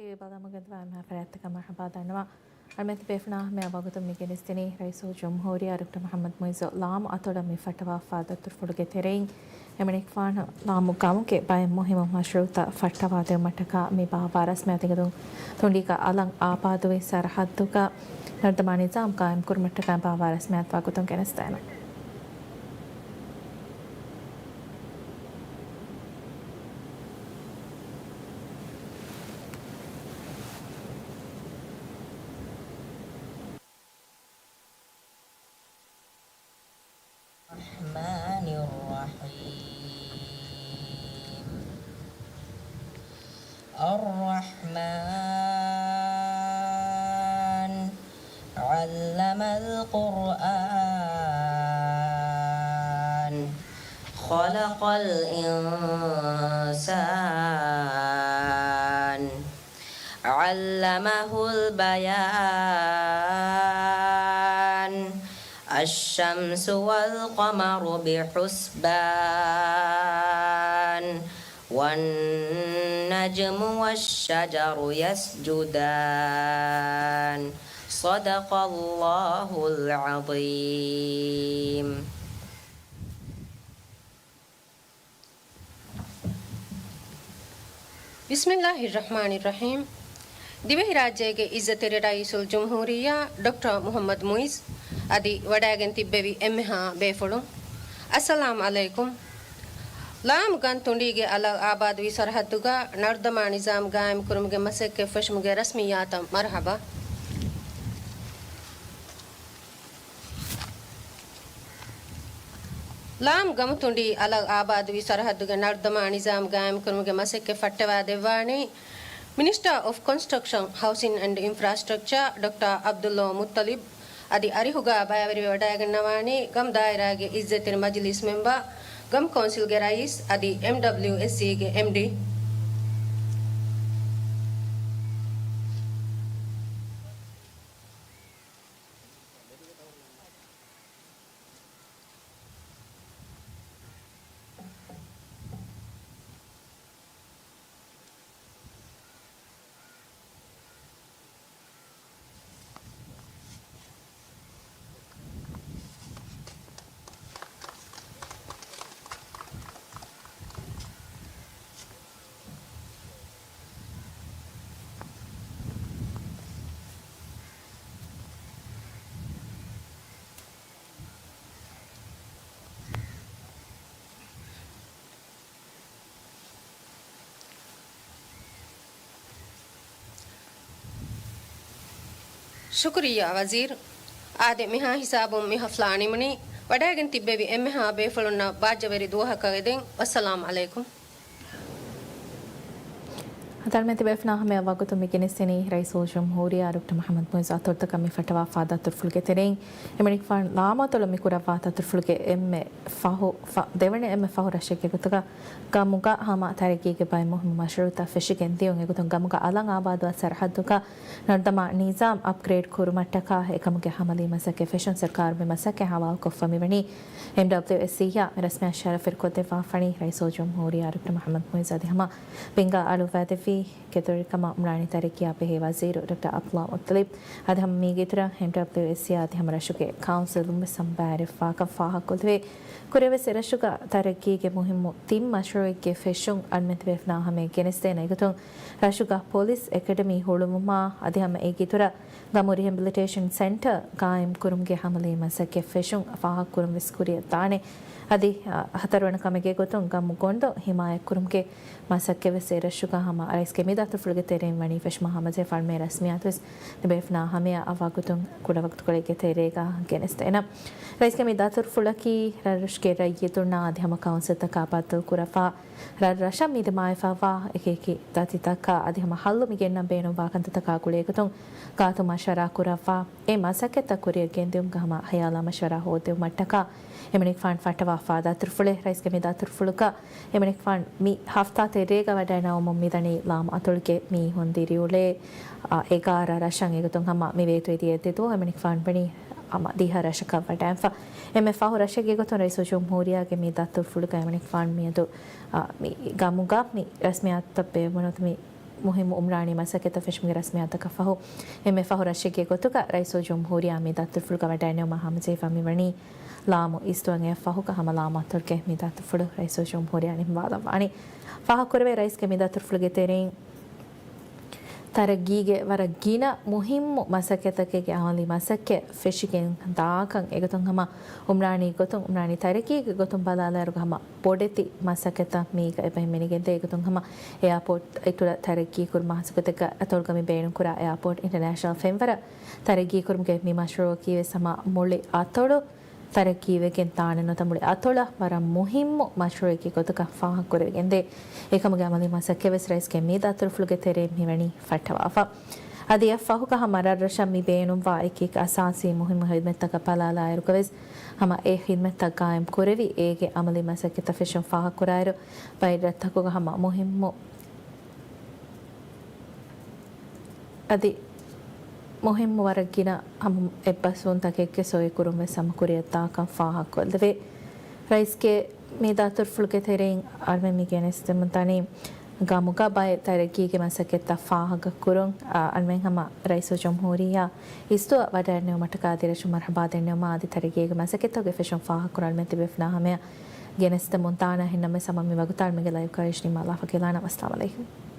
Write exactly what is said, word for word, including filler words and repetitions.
ބަލަމުގެ ދުވާ މަހަ ފަރާތްތަކަށް މަރުޙަބާ ދަންނަވާ. އަޅުމެން ތިބޭފުޅުންނާ ހަމަޔަށް ވަގުތުން މި ގެނެސްދިނީ ރައީސުލްޖުމްހޫރިއްޔާ ޑޮކްޓަރ މުޙައްމަދު މުޢިއްޒު ލާމު އަތޮޅަށް މި ފައްޓަވާފާ ދަތުރުފުޅުގެ ތެރެއިން. އެމަނިކުފާނު ލާމު ގަމުގެ ބައެއް މުހިއްމު މަޝްރޫޢުތައް ފައްޓަވާ ދެއްވުމަށްޓަކާ މި ބާއްވާ ރަސްމިއްޔާތު އިނގިލި ތުނޑީގަ އަލަށް އާބާދުވި ސަރަހައްދުގަ ނަރުދަމާ ނިޒާމް ގާއިމްކުރުމަށްޓަކާ ބާއްވާ ރަސްމިއްޔާތު ވަގުތުން ގެނެސްދޭނެ. الرحمن الرحيم. الرحمن. علم القرآن. خلق الإنسان. علمه البيان. الشمس والقمر بحسبان. والنجم والشجر يسجدان. صدق الله العظيم. ބިސްމިއްލާހިއްރަޙްމާނިއްރަޙީމް. ދިވެހިރާއްޖޭގެ އިއްޒަތްތެރި ރައީސުލްޖުމްހޫރިއްޔާ ޑޮކްޓަރ މުޙައްމަދު މުޢިއްޒު އަދި ވަޑައިގެން ތިއްބެވި އެންމެހާ ބޭފުޅުން، އައްސަލާމް ޢަލައިކުމް. ލާމް ގަން ތުނޑީގެ އަލަށް އާބާދުވި ސަރަހައްދުގަ ނަރުދަމާ ނިޒާމް ގާއިމްކުރުމުގެ މަސައްކަތް ފެށުމުގެ ރަސްމިއްޔާތަށް މަރުޙަބާ. ލާމް ގަމުތުނޑީ އަލަށް އާބާދުވި ސަރަހައްދުގެ ނަރުދަމާ ނިޒާމް ގާއިމްކުރުމުގެ މަސައްކަތް ފައްޓަވާ ދެއްވާނީ މިނިސްޓަރ އޮފް ކޮންސްޓްރަކްޝަން، ހައުސިން އެންޑް އިންފްރާސްޓްރަކްޗާ ޑޮކްޓަރ ޢަބްދުﷲ މުއްޠަލިބް އަދި އަރިހުގަ ބައިވެރިވެ ވަޑައިގަންނަވާނީ ގަމު ދާއިރާގެ އިއްޒަތްތެރި މަޖިލީސް މެމްބަރ، ގަމު ކައުންސިލްގެ ރައީސް އަދި އެމްޑަބްލިއުއެސްސީގެ އެމްޑީ. ޝުކުރިއްޔާ ވަޒީރު. އާދެ، މިހާ ހިސާބުން މި ހަފްލާ ނިމުނީ. ވަޑައިގެން ތިއްބެވި އެންމެހާ ބޭފުޅުންނަށް ބާއްޖަވެރި ދުވަހަކަށް އެދެން. ވައްސަލާމް ޢަލައިކުމް. އަދި އަޅުމެން ތިބޭފުޅުންނާ ހަމަޔަށް ވަގުތުން މި ގެނެސްދިނީ ރައީސުލްޖުމްހޫރިއްޔާ ޑޮކްޓަރ މުޙައްމަދު މުޢިއްޒު އަތޮޅުތަކަށް މި ފައްޓަވާފާ ދަތުރުފުޅުގެ ތެރެއިން. އެމަނިކުފާނު ލާމު އަތޮޅަށް މި ކުރައްވާ ދަތުރުފުޅުގެ އެންމެ ފަހު، ފަ-، ދެވަނަ އެންމެ ފަހު ރަށެއްގެ ގޮތުގަ ގަމުގަ ހަމަ ތަރައްގީގެ ބައެއް މުހިއްމު މަޝްރޫޢުތައް ފެށިގެން ދިޔުން. އެގޮތުން ގަމުގަ އަލަށް އާބާދުވާ ސަރަހައްދުގަ ނަރުދަމާ ނިޒާމް އަޕްގްރޭޑް ކުރުމަށްޓަކާ އެކަމުގެ ހަމަލީ މަސައްކަތް ފެށުން ސަރުކާރުން މި މަސައްކަތް ހަވާލުކޮށްފަ މިވަނީ. އެމްޑަބްލިއުއެސްސީއަށް މި ރަސްމިއްޔާތު ޝަރަފްކޮށްދެއްވާފަނީ ރައީސުލްޖުމްހޫރިއްޔާ ޑޮކްޓަރ މުޙައްމަދު މުޢިއްޒު އަދި ހަމަ ބިންގާ އަޅުއްވައިދެއްވި ގެދޮރިކަމާ އުމްރާނީ ތަރައްގީއާ ބެހޭ ވަޒީރު ޑޮކްޓަރ ޢަބްދުﷲ މުއްޠަލިބް އަދި ހަމަ މީގެ އިތުރަށް އެމްޑަބްލިއުއެސްސީއާ އަދި ހަމަ ރަށުގެ ކައުންސިލުން ވެސް ހަމަ ބައިވެރިވެފަ ފާހަގަކޮށްލެވޭ. ކުރިއަށް ވެސް އެ ރަށުގަ ތަރައްގީގެ މުހިއްމު ތިން މަޝްރޫޢެއްގެ ފެށުން އަޅުމެން ތިބޭފުޅުންނާ ހަމަޔަށް ގެނެސްދޭނެ އެގޮތުން ރަށުގަ ޕޮލިސް އެކަޑަމީ ހުޅުވުމާ އަދި ހަމަ އޭގެ އިތުރަށް ގަމު ރިހެބިލިޓޭޝަން ސެންޓަރ ގާއިމް ކުރުމުގެ ހަމަލީ މަސައްކަތް ފެށުން ފާހަގަކުރުން ވެސް ކުރިއަށް ދާނެ. އަދި، އަ، ހަތަރުވަނަ ކަމެއްގެ ގޮތުން ގަމު ގޮނޑު ހިމާޔަތްކުރުމުގެ މަސައްކަތް ވެސް އެ ރަށުގަ ހަމަ ރައީސްގެ މި ދަތުރުފުޅުގެ ތެރެއިން ވަނީ ފެށުމާ ހަމަޖެހިފަ އަޅުމެން ރަސްމިއްޔާތު ވެސް ތިބޭފުޅުންނާ ހަމަޔަށް އަވަގުތުން ކުޑަވަގުތުކޮޅެއްގެ ތެރޭގަ ގެނެސްދޭނަން. ރައީސްގެ މި ދަތުރުފުޅަކީ ރަށްރަށުގެ ރައްޔިތުންނާ އަދި ހަމަ ކައުންސިލްތަކާ ބައްދަލުކުރައްވާ ރަށްރަށަށް މި ދިމާވެފައިވާ އެކިއެކި ދަތިތަކާ އަދި ހަމަ ހައްލު މި ގެންނަން ބޭނުންވާ ކަންތައްތަކާ ގުޅޭގޮތުން ގާތު މަޝްވަރާ ކުރައްވާ، އެ މަސައްކަތްތައް ކުރިއަށް ގެންދިއުމުގެ ހަމަ ހަޔާލާ މަޝްވަރާ ހޯއްދެވުމަށްޓަކާ އެމަނިކުފާނު ފައްޓަވާފާ ދަތުރުފުޅެއް. ރައީސްގެ މި ދަތުރުފުޅުގަ އެމަނިކުފާނު މި ހަފްތާ ތެރޭގަ ވަޑައިނައުމުން މިދަނީ ލާމު އަތޮޅުގެ މީހުން ދިރިއުޅޭ، އާ، އެގާރަ ރަށަށް. އެގޮތުން ހަމަ މި ވޭތުވެދިޔަ ދެ ދުވަހު އެމަނިކުފާނު ވަނީ ހަމަ ދިހަ ރަށަކަށް ވަޑައިންފަ. އެންމެ ފަހު ރަށެއްގެ ގޮތުން ރައީސުލްޖުމްހޫރިއްޔާގެ މި ދަތުރުފުޅުގަ އެމަނިކުފާނު މިއަދު، އާ، މި ގަމުގަ މި ރަސްމިއްޔާތުތައް ބޭއްވުނު މި މުހިއްމު އުމްރާނީ މަސައްކަތްތައް ފެށުމުގެ ރަސްމިއްޔާތަކަށް ފަހު، އެންމެ ފަހު ރަށެއްގެ ގޮތުގަ ރައީސުލްޖުމްހޫރިއްޔާ މި ދަތުރުފުޅުގަ ވަޑައިނެވުމަށް ހަމަޖެހިފަ މިވަނީ ލާމު އިސްދުވަން އެއަށް ފަހުގަ ހަމަ ލާމު އަތޮޅުގެ މި ދަތުރުފުޅު ރައީސުލްޖުމްހޫރިއްޔާ ނިންމާލައްވާނީ. ފާހަގަކުރެވޭ ރައީސްގެ މި ދަތުރުފުޅުގެ ތެރެއިން ތަރައްގީގެ ވަރަށް ގިނަ މުހިއްމު މަސައްކަތްތަކެއްގެ އަމަލީ މަސައްކަތް ފެށިގެން ދާކަން އެގޮތުން ހަމަ އުމްރާނީ ގޮތުން، އުމްރާނީ ތަރައްގީގެ ގޮތުން ބަލާލާއިރުގަ ހަމަ ބޮޑެތި މަސައްކަތްތައް މީގަ އެބަ ހިމެނިގެންދޭ. އެގޮތުން ހަމަ އެއާޕޯޓް އިތުރަށް ތަރައްގީ ކުރުމަށް ހަސަކުތެއްގަ އަތޮޅުގަ މި ބޭނުންކުރާ އެއާޕޯޓް އިންޓަރނޭޝަނަލް ފެންވަރަށް ތަރައްގީ ކުރުމުގެ މި މަޝްރޫއަކީ ވެސް ހަމަ މުޅި އަތޮޅު ތަރައްގީވެގެން ދާނެ ނުވަތަ މުޅި އަތޮޅަށް ވަރަށް މުހިއްމު މަޝްރޫއެއްގެ ގޮތުގަ ފާހަގަކުރެވިގެންދޭ. އެކަމުގެ އަމަލީ މަސައްކަތް ވެސް ރައީސްގެ މި ދަތުރުފުޅުގެ ތެރެއިން މިވަނީ ފައްޓަވާފަ. އަދި އެއަށް ފަހުގަ ހަމަ ރަށްރަށަށް މި ބޭނުންވާ އެކިއެކި އަސާސީ މުހިއްމު ހިދުމަތްތަކަށް ބަލާލާއިރުގަ ވެސް ހަމަ އެ ހިދުމަތްތައް ގާއިމް ކުރެވި އޭގެ އަމަލީ މަސައްކަތްތައް ފެށުން ފާހަގަކުރާއިރު، ބައެއް ރަށްތަކުގަ ހަމަ މުހިއްމު އަދި މުހިއްމު ވަރަށް ގިނަ ހަމަ އެއްބަސްވުންތަކެއްގެ ސޮއިކުރުން ވެސް ހަމަ ކުރިއަށްދާކަން ފާހަގަކޮށްލެވޭ. ރައީސްގެ މި ދަތުރުފުޅުގެ ތެރެއިން އަޅުމެން މި ގެނެސްދެމުންދަނީ ގަމުގަ ބައެއް ތަރައްގީގެ މަސައްކަތްތައް ފާހަގަކުރުން، އަ، އަޅުމެން ހަމަ ރައީސުލްޖުމްހޫރިއްޔާ އިސްދުވަށް ވަޑައިނެވުމަށްޓަކާ ދިރަށު މަރްހަބާ ދެންނެވުމާ އަދި ތަރައްގީގެ މަސައްކަތްތަކުގެ ފެށުން ފާހަގަކުރަން އަޅުމެން ތިބޭފުޅާ ހަމަޔަށް ގެނެސްދެމުންދާނަ. އެހެންނަމަވެސް ހަމަ މި ވަގުތާ އަޅުމެންގެ ލައިވް ކަވަރޭޖް ނިންމާލާފަ ގެންދާނަން. އައްސަލާމް އަލައިކުމް.